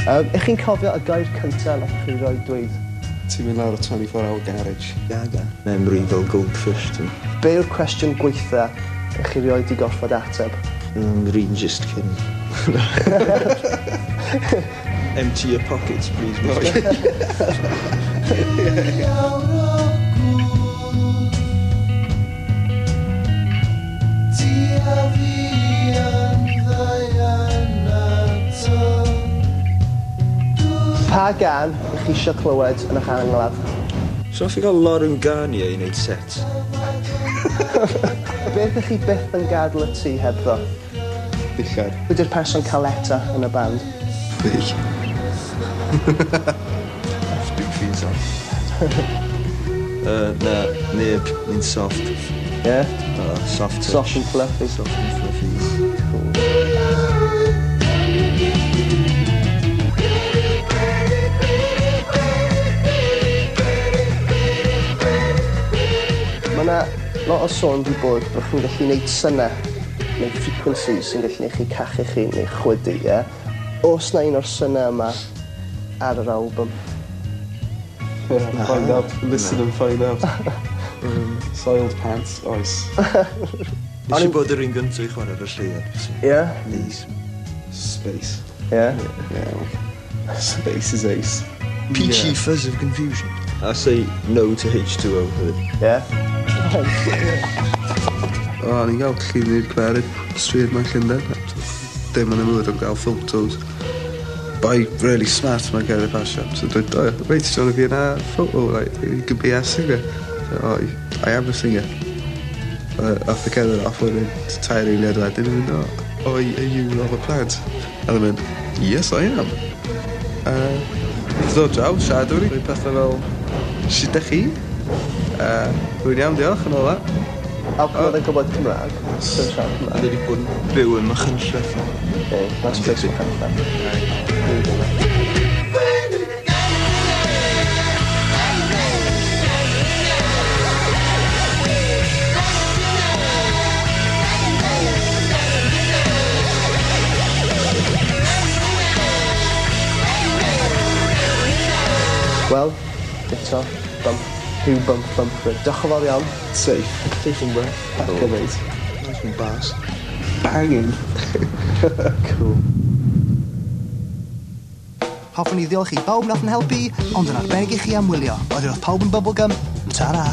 Ych chi'n cofio y gair cyntaf nath chi roi dweud? Ti'n mynd lawr o 24 hour garage. Gaga. Memory fel goldfish, ti'n. Be yw'r cwestiwn gweitha ych chi rioed 'di gorfod ateb? Yr un jyst cyn. Empty your pockets, please, Mr. Pa gân ych chi isio clywed yn 'ych angladd? So os fi gael Lauren Garnier i wneud set. Beth ych chi byth yn gadel y tŷ hebddo? Dillad. Pwy 'di'r person caleta yn y band? Fi. Speak for yourself. Na, neb. Ni'n soft. Yeah? Soft touch. Soft and fluffy. Soft and fluffy. Cool. Mae 'na lot o sôn 'di bod bod chi'n gallu neud synau neu frequencies sy'n gallu neud chi cachu chi neu chwydu, ie? Oes 'na un o'r synau yma ar yr album? Yeah, find out. Listen and find out. Soiled pants, oes. Nes i bod yr un gyntaf i chwarae ar y lleuad. Yeah? Please. Space. Yeah? Yeah, like, space is ace. Peachy Yeah. fuzz of confusion. I say no to H2O hefyd. Yeah? O, ni'n gael llun i'r cwerydd stryd ma'n Llundain. Dim yn y mood am gael photos. Boi really smart ma'n cerdded past shop. So dweud, oh, wait, do you want to be in a photo? Like, you could be a singer. So, oh, I am a singer. Ath y cerdded off wedyn, tair eiliad wedyn, yn mynd, oh, are you Robert Plant? A dwi'n mynd, yes, I am. Ddod draw, siarad efo ni. Dweud pethau fel, sut dach chi? Rwy'n iawn, diolch, yn ôl that. A oedd yn gwybod Cymraeg? So siarad Cymraeg. Oedd wedi bod yn byw yn Machynlleth. Okay, nice place Machynlleth. Wel, eto, bump, Huw Bump Bumford. Diolch yn fawr iawn. Safe. Safe and well. Packer, mate. Nice and bars. Banging. Cool. Hoffwn i ddiolch i bawb nath yn helpu, ond yn arbennig i chi am wylio. Oedd wrth pawb yn bubblegum. Ta-ra.